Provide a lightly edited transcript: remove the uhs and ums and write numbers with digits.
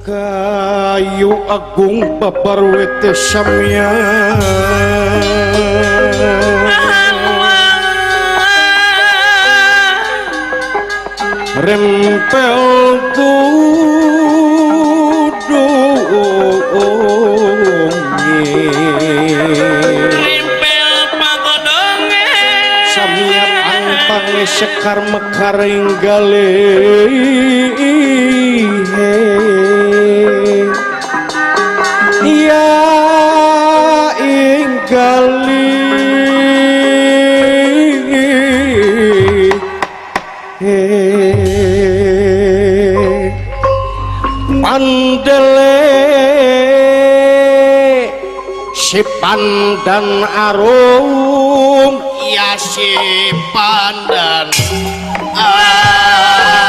Kayu agung babar wete samya rempel tudunge Rempel pagodonge samya pang-pange sekar mekar inggale ya inggali pandele si pandan arum Ya si pandan arum.